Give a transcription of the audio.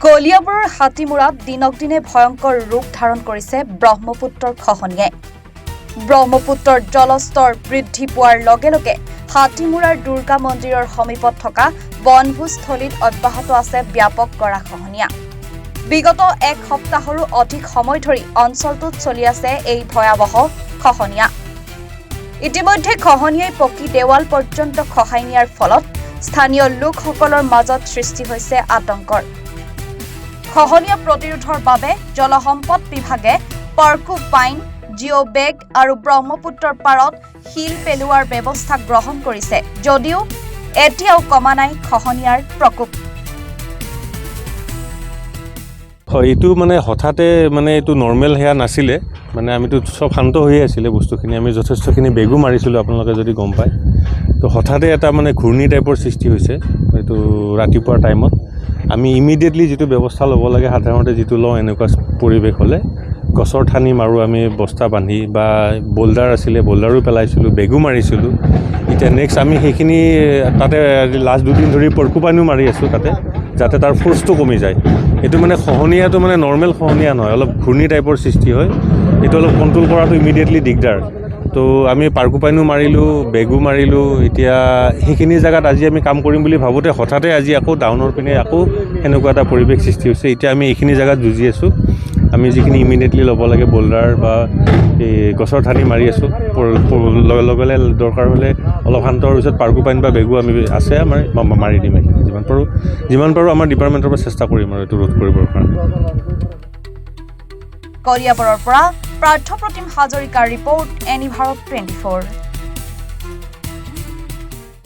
কলিয়াবৰৰ হাতীমূৰাত দিনক দিনে ভয়ংকৰ ৰূপ ধাৰণ কৰিছে ব্ৰহ্মপুত্ৰৰ খহনীয়াই। ব্ৰহ্মপুত্ৰৰ জলস্তৰ বৃদ্ধি পোৱাৰ লগে লগে হাতীমূৰাৰ দুৰ্গা মন্দিৰৰ সমীপত থকা বনভোজস্থলীত অব্যাহত আছে ব্যাপক গৰাখহনীয়া। বিগত এক সপ্তাহৰো অধিক সময় ধৰি অঞ্চলটোত চলি আছে এই ভয়াৱহ খহনীয়া। ইতিমধ্যে খহনীয়াই পকী দেৱাল পৰ্যন্ত খহাই নিয়াৰ ফলত স্থানীয় লোকসকলৰ মাজত সৃষ্টি হৈছে আতংকৰ। খহনীয়া প্ৰতিৰোধৰ বাবে জলসম্পদ বিভাগে পাৰ্কুপাইন, জিঅ' বেগ আৰু ব্ৰহ্মপুত্ৰৰ পাৰত শিল পেলোৱাৰ ব্যৱস্থা গ্ৰহণ কৰিছে যদিও এতিয়াও কমা নাই খহনীয়াৰ প্ৰকোপ। হয়, এইটো মানে হঠাতে মানে এইটো নৰ্মেল সেয়া নাছিলে, মানে আমিতো চব শান্ত হৈয়ে আছিলে বস্তুখিনি, আমি যথেষ্টখিনি বেগো মাৰিছিলোঁ, আপোনালোকে যদি গম পায়। তো হঠাতে এটা মানে ঘূৰ্ণী টাইপৰ সৃষ্টি হৈছে এইটো ৰাতিপুৱাৰ টাইমত। আমি ইমিডিয়েটলি যিটো ব্যৱস্থা ল'ব লাগে, সাধাৰণতে যিটো লওঁ এনেকুৱা পৰিৱেশ হ'লে, গছৰ ঠানি মাৰোঁ আমি, বস্তা বান্ধি, বা বল্ডাৰ আছিলে বল্ডাৰো পেলাইছিলোঁ, বেগো মাৰিছিলোঁ। এতিয়া নেক্সট আমি সেইখিনি তাতে লাষ্ট দুদিন ধৰি পৰ্কুপাইনো মাৰি আছোঁ তাতে, যাতে তাৰ ফ'ৰ্চটো কমি যায়। এইটো মানে খহনীয়াটো মানে নৰ্মেল খহনীয়া নহয়, অলপ ঘূৰ্ণী টাইপৰ সৃষ্টি হয়। এইটো অলপ কণ্ট্ৰল কৰাটো ইমিডিয়েটলি দিগদাৰ। তো আমি পাৰ্কুপাইনো মাৰিলোঁ, বেগো মাৰিলোঁ। এতিয়া সেইখিনি জেগাত আজি আমি কাম কৰিম বুলি ভাবোঁতে হঠাতে আজি আকৌ ডাউনৰ পিনে আকৌ সেনেকুৱা এটা পৰিৱেশ সৃষ্টি হৈছে। এতিয়া আমি এইখিনি জেগাত যুঁজি আছোঁ। আমি যিখিনি ইমিডিয়েটলি ল'ব লাগে বল্ডাৰ বা এই গছৰ ঠানি মাৰি আছোঁ। লগে দৰকাৰ হ'লে অলপ শান্ত হোৱাৰ পিছত পাৰ্কুপাইন বা বেগো আমি আছে আমাৰ মাৰি দিম এইখিনি। যিমান পাৰোঁ আমাৰ ডিপাৰ্টমেণ্টৰ পৰা চেষ্টা কৰিম আৰু এইটো ৰোধ কৰিবৰ কাৰণে। কলিয়াবৰৰ পৰা পাৰ্থপ্ৰতিম হাজৰিকাৰ ৰিপৰ্ট, এনি ভাৰত 24।